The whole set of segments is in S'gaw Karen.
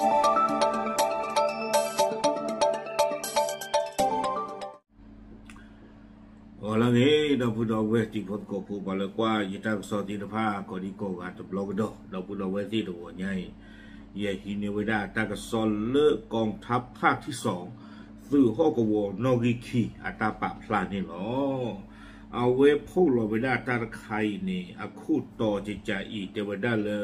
အီၤလၢန့ၣ် ဒီပုၢ်ဒီဝဲၢ်တံၤဖိသကိးဖိ ပှၤလၢကွၢ်ယတၢ်ကစီၣ်သ့ၣ်တဖၣ် ကိးဒံကိးဂၤတဘျီကဒီး ဒီပုၢ်ဒီဝဲၢ်သ့ၣ်တဂီၤညါအံၤ ယဟံးန့ၢ်ဝဲဒၣ်တၢ်ကစီၣ်လၢ กองทัพภาคที่สอง သုးဟီၣ်ကဝီၤနီၣ်ဂံၢ်ခံအတၢ်ပာ်ဖျါန့ၣ်လီၤ. အဝဲဖီၣ်လီၤဝဲဒၣ်တၢ်တခါအံၤန့ၣ် အခိၣ်တီကကးအံၤ တဲဝဲဒၣ်လၢ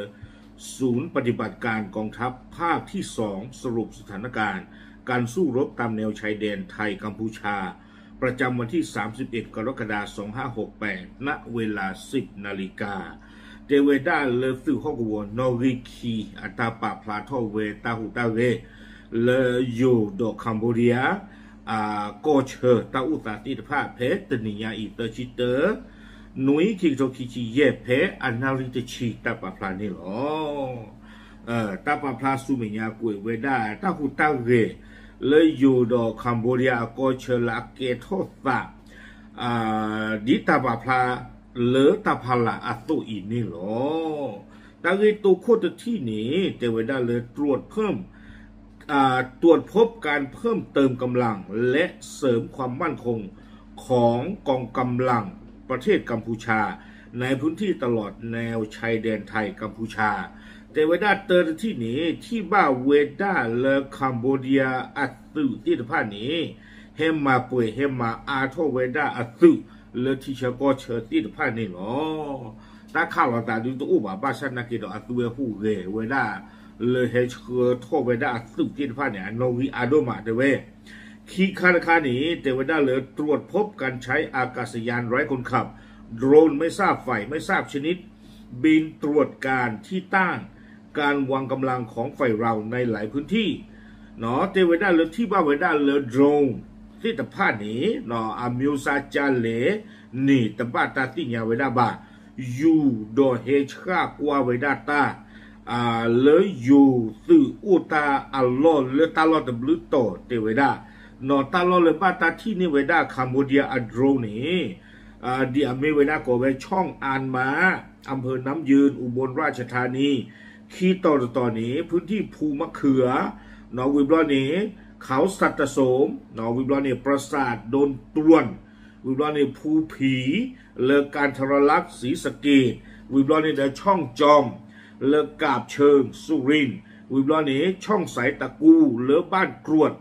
ศูนย์ปฏิบัติการกองทัพภาคที่สอง สรุปสถานการณ์การสู้รบตามแนวชายแดนไทยกัมพูชา ประจำวันที่สามสิบเอ็ดกรกฎาคมสองห้าหกแปด ณ เวลา สิบ นาฬิกา တဲဝဲဒၣ်လၢသုးဟီၣ်ကဝီၤနီၣ်ဂံၢ်ခံ အတၢ်ပာ်ဖျါထီၣ်ဝဲတၢ်ဟူးတၢ်ဂဲၤ လၢယိၤဒီး Cambodia အကီၢ်ဆၢတၢ်အိၣ်သးသ့ၣ်တဖၣ် ဖဲတနံၤညါအံၤ သၢဆံတၢ နွံ ခံကထိခံဆံယဲၢ် ဖဲအနၣ်ရံၣ်တဆံ တၢ်ပာ်ဖျါန့ၣ်လီၤ. တၢ်ပာ်ဖျါဆူမဲာ်ညါကွဲးဝဲဒၣ် တၢ်ဟူးတၢ်ဂဲၤ လၢယိၤဒီး Cambodia အကီၢ်ဆၢလၢအကဲထီၣ်သး ဒ်တၢ်ပာ်ဖျါလၢတၢ်ဖးလၢ်အသိးအံၤန့ၣ်လီၤ. တၢ်ဂ့ၢ်တိခိၣ်တထံၣ်န့ၣ် တဲဝဲဒၣ်လၢ ตรวจเพิ่ม อ่า ตรวจพบการเพิ่มเติมกำลัง และเสริมความมั่นคงของกองกำลังประเทศกัมพูชา ในพื้นที่ตลอดแนวชายแดนไทยกัมพูชา တဲဝဲဒၣ်တၢတထံၣ်န့ၣ် ထံၣ်ဘၣ်ဝဲဒၣ်လၢ Cambodia အသုးသ့ၣ်တဖၣ်န့ၣ် ဟဲမၤပှဲၤဟဲမၤအါထီၣ်ဝဲဒၣ်အသုး လၢထံဆၢကီၢ်ဆၢသ့ၣ်တဖၣ်န့ၣ်လီၤ. တၢ်ခးလိာ်သးဒုတအိၣ်ဘၣ် ဘၣ်ဆၣ်နာ်က့ဒီး အသုဝဲဟူးဂဲၤဝဲဒၣ် လၢဟဲဆှၢထီၣ်ဝဲဒၣ်အသုးသ့ၣ်တဖၣ်န့ၣ် အနီၣ်ဂံၢ်အါဒိၣ်မးတဲဝဲ ခံခါတခါန့ၣ် တဲဝဲဒၣ်လၢ ตรวจพบการใช้อากาศยานไร้คนขับ โดรนไม่ทราบฝ่ายไม่ทราบชนิด บินตรวจการที่ตั้งการวางกำลังของฝ่ายเราในหลายพื้นที่ တဲဝဲဒၣ်လၢထံၣ်ဘၣ်ဝဲဒၣ်လၢ drone သ့ၣ်တဖၣ်န့ၣ် အမျိုးအစားကလဲၣ်န့ၣ် တဘၣ်တၢ်သ့ၣ်ညါဝဲဒၣ်ဘၣ် ယူၤဒီးဟဲဆှၣ်ကွၢ်ဝဲဒၣ်တၢ် လၢယိၤသုးအိၣ်တၢ်အလီၢ်လၢတၢ်လီၢ်တဘျုးတီၤတဲဝဲဒၣ် တၢ်လီၢ်လၢဘၣ်တၢ်ထံၣ်န့ၢ်ဝဲဒၣ် Cambodia အ drone န့ၣ် ဒ်အမ့ၢ်ဝဲဒၣ်ကိးဝဲ ช่องอันมา อำเภอน้ำยืน อุบลราชธานี ခံတီၤတတီၤန့ၣ် พื้นที่ภูมะเขือ ဝံၤဘျီန့ၣ် เขาสัตตสม ဝံၤဘျီန့ၣ် ปราสาทโดนตรวน ဝံၤဘျီန့ၣ် ภูผี လၢ กันทรลักษณ์ ศรีสะเกษ ဝံၤဘျီန့ၣ်ဒီး ช่องจอม လၢ กาบเชิง สุรินทร์ ဝံၤဘျီန့ၣ် ช่องสายตะกู လၢ บ้านกรวด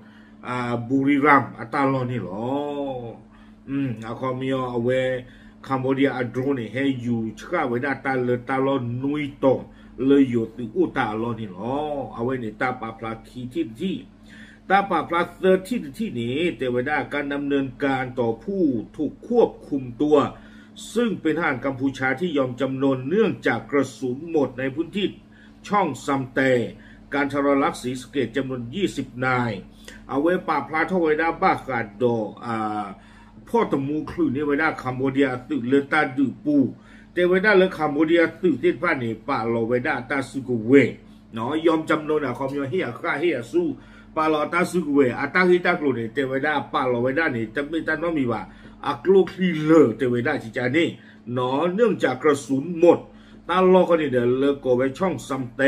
บุรีรัมย์ အတၢ်လီၢ်န့ၣ်လီၤ. အခီပညီအဝဲ Cambodia အ drone န့ၣ် ဟဲယူၤဆှၣ်ဝဲဒၣ်တၢ်လၢတၢ်လီၢ်နွံတီၤ လၢယိၤသုးအိၣ်တၢ်အလီၢ်န့ၣ်လီၤ. အဝဲန့ၣ်တၢ်ပာ်ဖျါခံထံၣ်တထံၣ် တၢ်ပာ်ဖျါသၢထံၣ်တထံၣ်န့ၣ် တဲဝဲဒၣ် การดำเนินการต่อผู้ถูกควบคุมตัว ซึ่งเป็นทหารกัมพูชาที่ยอมจำนนเนื่องจากกระสุนหมดในพื้นที่ช่องซำแต กันทรลักษณ์ ศรีสะเกษ จำนวน ยี่สิบนาย အဝဲပာ်ဖျါထီၣ်ဝဲဒၣ်ဘၣ်ဃးဒီး ဖီၣ်တမူချုးန့ၢ်ဝဲဒၣ် Cambodia အသုးလၢတၢ်ဒုးပူၤ တဲဝဲဒၣ်လၢ Cambodia သုးသ့ၣ်တဖၣ်န့ၣ် ပာ်လီၤဝဲဒၣ်အတၢ်စုကဝဲၤ ယီၢ်ကၠမ်နိန့ၣ် အခီပညီဟ့ၣ်အဃၣ်ဟ့ၣ်အစူၢ် ပာ်လီၤအတၢ်စုကဝဲၤ အတၢ်ဂ့ၢ်တၢ်ကျိၤန့ၣ် တဲဝဲဒၣ်ပာ်လီၤဝဲဒၣ်န့ၣ် တမ့ၢ်တၢ်နီတမံၤဘၣ် အကျိချံလၢာ်တဲဝဲဒၣ်ကကန့ၣ် เนื่องจากกระสุนหมด တၢ်လီၢ်ခီန့ၣ်ဒီး လၢကိးဝဲ ช่องซำแต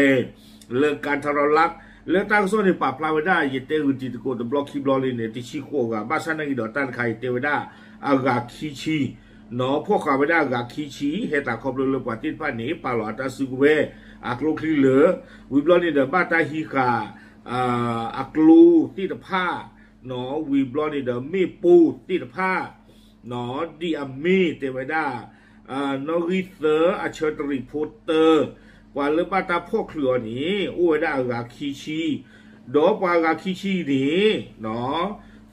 လၢ กันทรลักษณ์ လၢတၢ်ကစီၣ်န့ၣ် ပာ်ဖျါဝဲဒၣ် ယတဲဂုာ်တံၤသကိးတဘျီခံဘျီလံန့ၣ် တဆံဃိးဂၤ ဘၣ်ဆၣ်နာ်က့ဒီးတၢ်တခါအံၤ တဲဝဲဒၣ်အဂၤခံဆံ ဖီၣ်ဃာ်ဝဲဒၣ်အဂၤခံဆံ ဟဲသးခီဖျိလၢပှၤသ့ၣ်တဖၣ်န့ၣ် ပာ်လီၤအတၢ်စုကဝဲၤ အကျိချံလၢာ် ဝံၤဘျီန့ၣ်ဒီး ဘၣ်တၢ်ဟံးဃာ် အကျိသ့ၣ်တဖၣ် ဝံၤဘျီန့ၣ်ဒီး မ့ၣ်ပိၢ်သ့ၣ်တဖၣ် ဒ်အမ့ၢ်တဲဝဲဒၣ် နီၣ်ဂံၢ်သၢ အဆၢတရံးဖိတၢ ပှၤလၢဘၣ်တၢ်ဖီၣ်ချုးအီၤန့ၣ် အိၣ်ဝဲဒၣ်အဂၤခံဆံ ဒီးပှၤအဂၤခံဆံန့ၣ်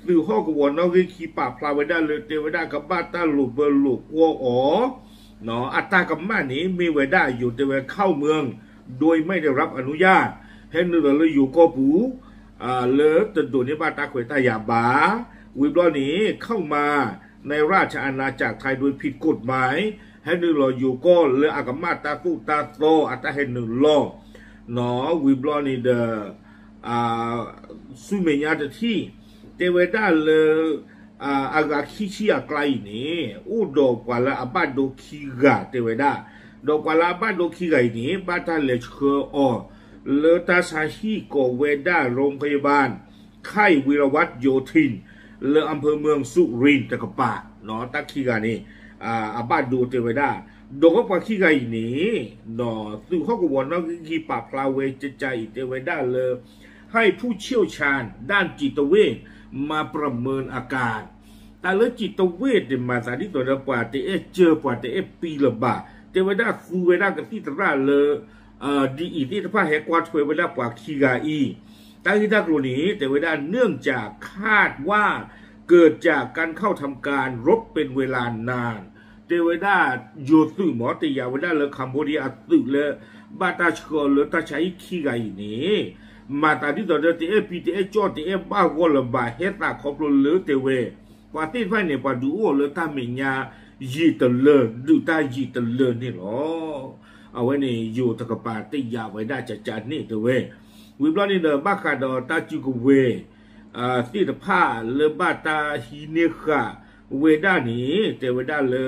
သုးဟီၣ်ကဝီၤနီၣ်ဂံၢ်ခံပာ်ဖျါဝဲဒၣ်လၢတဲဝဲဒၣ်ကဘၣ်တၢ်လိာ်ဘၢလိာ်ကွီၢ်အီၤ အတၢ်ကမၣ်န့ၣ် မ့ၢ်ဝဲဒၣ်ယိၤတဲဝဲ เข้าเมืองโดยไม่ได้รับอนุญาต ဟဲနုာ်လီၤလၢယိၤကီၢ်ပူၤ လၢတဒိးန့ၢ်ဘၣ်တၢ်ခွဲးတၢ်ယာ်ဘၣ် ဝံၤဘျီန့ၣ် เข้ามาในราชอาณาจักรไทยโดยผิดกฎหมาย ဟဲနုာ်လီၤယိၤကီၢ်လၢအကမၣ်တၢ်သိၣ်တၢ်သီအတၢ်ဟဲနုာ်လီၤ ဝံၤဘျီန့ၣ်ဒီး ဆူမဲာ်ညါတထံၣ် တဲဝဲဒၣ်လၢ အဂၤခံဆံအကျါအံၤန့ၣ် အိၣ်ဒီးပှၤလၢအဘၣ်ဒိခံဂၤတဲဝဲဒၣ် ဒီးပှၤလၢအဘၣ်ဒိခံဂၤအံၤန့ၣ် ဘၣ်တၢ်လဲၤဆှၢအီၤ လၢတၢ်ဆါဟံၣ်ကိးဝဲဒၣ် โรงพยาบาล ค่ายวีรวัฒน์โยธิน လၢ อำเภอเมืองสุรินทร์ တကပၤ, တၢ်ခံဂၤန့ၣ် အဘၣ်ဒိတဲဝဲဒၣ်, ဒီးပှၤခံဂၤအံၤန့ၣ် ဒီးသုးဟီၣ်ကဝီၤနီၣ်ဂံၢ်ခံပာ်ဖျါဝဲကကါအံၤ တဲဝဲဒၣ်လၢ ให้ผู้เชี่ยวชาญด้านจิตเวช มาประเมินอาการ တၢ်လၢ จิตเวช န့ၣ် မၤသးဒ်သိးဒီး ပှၤတအဲၣ်စၢၤ ပှၤတအဲၣ်ပံလၢၤဘၣ်, တဲဝဲဒၣ်သူဝဲဒၣ်ကသံၣ်သရၣ်လၢ ဒ်အံၤသ့ၣ်တဖၣ်ဟဲကွၢ်ထွဲဝဲဒၣ်ပှၤခံဂၤအံၤ, တၢ်ဂ့ၢ်တၢ်ကျိၤန့ၣ် တဲဝဲဒၣ် เนื่องจากคาดว่าเกิดจากการเข้าทำการรบเป็นเวลานาน တဲဝဲဒၣ် ယိၤသုးမ့ၢ် တယာ်ဝဲဒၣ်လၢ Cambodia အသုးလၢ ဘၣ်တၢ်ဆှၢလၢတၢ်ဆါဟံၣ်ခံဂၤအံၤန့ၣ် မၤသးဒ်သိးဒီး တအဲၣ်ပံတအဲၣ်ကၠီၣ် တအဲၣ်ဘၣ်ဂီၢ်လၢၤဘၣ် ဟဲသးခီဖျိလၢတဲဝဲ ပှၤသ့ၣ်တဖၣ်န့ၣ် ပှၤဒုးအိၣ်လၢတၢ်မဲာ်ညါယံာ်တလၢ ဒုးတၢ်ယံာ်တလၢန့ၣ်လီၤ. အဝဲန့ၣ် ယိၤတကပၤတယာ်ဝဲဒၣ်ကကါန့ၣ်တဲဝဲ, ဝံၤဘျီန့ၣ်ဒီး ဘၣ်ဃးဒီးတၢ်စုကဝဲၤ သ့ၣ်တဖၣ်လၢဘၣ်တၢ်ဟံးန့ၢ်ဃာ်ဝဲဒၣ်န့ၣ် တဲဝဲဒၣ်လၢ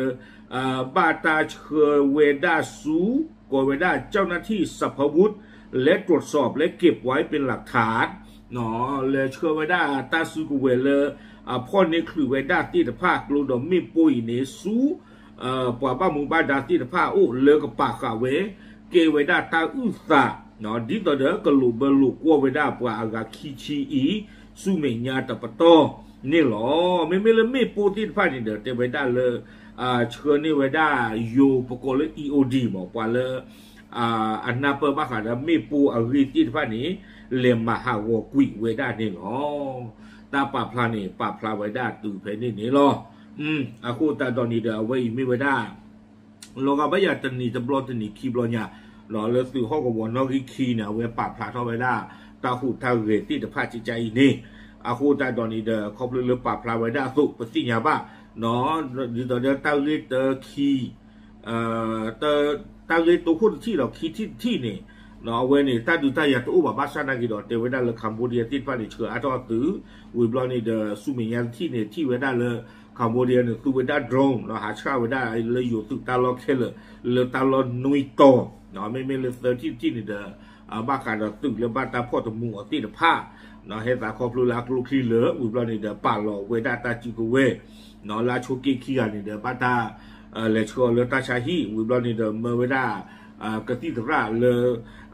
ဘၣ်တၢ်ဆှၢဝဲဒၣ်ဆူ ကိးဝဲဒၣ် เจ้าหน้าที่สรรพาวุธ และตรวจสอบและเก็บไว้เป็นหลักฐาน လဲၤဆှၢဝဲဒၣ်တၢ်စုကဝဲၤလၢ အဖီၣ်န့ၢ်ချုးဝဲဒၣ်သ့ၣ်တဖၣ်ကျိဒီးမ့ၣ်ပိၢ်အံၤန့ၣ်ဆူ ပှၤဘၣ်မူဘၣ်ဒါသ့ၣ်တဖၣ်အအိၣ်လၢကပာ်ဃာ်ဝဲ ကဲဝဲဒၣ်တၢ်အုၣ်သး ဒ်သိးဒီးကလိာ်ဘၢလိာ်ကွီၢ်ဝဲဒၣ်ပှၤအဂၤခံဆံအံၤ ဆူမဲာ်ညါတပတီၢ်န့ၣ်လီၤ. မ့မ့ၢ်လၢမ့ၣ်ပိၢ်သ့ၣ်တဖၣ်န့ၣ်ဒီး တဲဝဲဒၣ်လၢ ဆှၢန့ၢ်ဝဲဒၣ်ယိၤပကိးလၢ EOD မ့ၢ် ပှၤလၢ အနၢ်ပၢၢ်ဘၣ်ဃးဒီးမ့ၣ်ပိၢ်အဂ့ၢ်သ့ၣ်တဖၣ်န့ၣ် လဲၤမၤဟးဂီၤကွံာ်ဝဲဒၣ်န့ၣ်လီၤ. တၢ်ပာ်ဖျါန့ၣ် ပာ်ဖျါဝဲဒၣ်တုၤဖဲန့ၣ်န့ၣ်လီၤ. အဃိသတးဒီးန့ၣ်ဒီး အဝဲအံၤမ့ၢ်ဝဲဒၣ် လီၤဂာ်ဘၣ်ယၤတနံၤတဘျီတနံၤခံဘျီညါ လၢသုးဟီၣ်ကဝီၤနီၣ်ဂံၢ်ခံန့ၣ် အဝဲပာ်ဖျါထီၣ်ဝဲဒၣ် တၢ်ဟူးတၢ်ဂဲၤသ့ၣ်တဖၣ်ကကါအံၤန့ၣ်, အဃိသတးဒီးန့ၣ်ဒီး ခီဖျိလၢပာ်ဖျါဝဲဒၣ်အသိး ပသ့ၣ်ညါဘၣ် ဒ်သိးဒီးတၢ်ဂ့ၢ်တၢ်ခံ တၢ်ဂ့ၢ်တိခိၣ်တထံၣ်ဒီးခံထံၣ်တထံၣ်န့ၣ် အဝဲန့ၣ် တၢ်ဒုးတၢ်ယၤတအိၣ်ဘၣ် ဘၣ်ဆၣ်နာ်က့ဒီး တဲဝဲဒၣ်လၢ Cambodia သ့ၣ်တဖၣ်န့ၣ် ဆှၢအါထီၣ်အသုး, ဝံၤဘျီန့ၣ်ဒီး ဆူမဲာ်ညါတထံၣ်န့ၣ် ထံၣ်ဝဲဒၣ်လၢ Cambodia န့ၣ် သူဝဲဒၣ် drone ဟးဆှၣ်ဝဲဒၣ်လၢယိၤသုးတၢ်လီၢ်ခဲလၢာ် လၢတၢ်လီၢ်နွံတီၤ, မ့မ့ၢ်လၢသၢထံၣ်တထံၣ်န့ၣ်ဒီး ဘၣ်ဃးဒီးသုးလၢဘၣ်တၢ်ဖီၣ်တမူအီၤသ့ၣ်တဖၣ် ဟဲသးခီဖျိလၢအကျိချံလၢာ် ဝံၤဘျီန့ၣ်ဒီး ပာ်လီၤဝဲဒၣ်တၢ်စုကဝဲၤ လၢအဆိက့ခံဂၤန့ၣ်ဒီး ဘၣ်တၢ် လဲၤဆှၢအီၤလၢတၢ်ဆါဟံၣ် ဝံၤဘျီန့ၣ်ဒီး မၢဝဲဒၣ် ကသံၣ်သရၣ်လၢ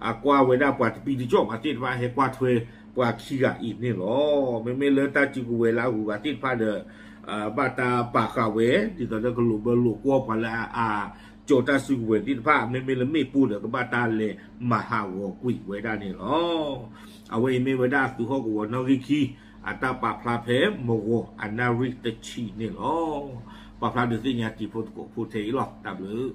အကွၢ်ဝဲဒၣ်ပှၤတပံတကၠီၣ်ဘၣ်သ့ၣ်တဖၣ် ဟဲကွၢ်ထွဲပှၤခံဂၤအံၤန့ၣ်လီၤ. မ့မ့ၢ်လၢတၢ်စုကဝဲၤလၢအဂုၤအဂၤသ့ၣ်တဖၣ်ဒီး ဘၣ်တၢ်ပာ်ဃာ်ဝဲ ဒ်သိးဒီးကလိာ်ဘၢလိာ်ကွီၢ်ပှၤလၢအ ကၠီၤတၢ်စုကဝဲၤသ့ၣ်တဖၣ် မ့မ့ၢ်လၢမ့ၣ်ပိၢ်ဒီး ကဘၣ်တၢ်လဲၤမၤဟးဂီၤကွံာ်ဝဲဒၣ်န့ၣ်လီၤ. အဝဲအံၤမ့ၢ်ဝဲဒၣ်သုးဟီၣ်ကဝီၤနီၣ်ဂံၢ်ခံ အတၢ်ပာ်ဖျါဖဲမုၢ်ဂီၤအနၣ်ရံၣ်တဆံန့ၣ်လီၤ. ပာ်ဖျါဒုးသ့ၣ်ညါတံၤဖိသကိးဖိထဲအံၤလီၤ. တၢ်ဘျုး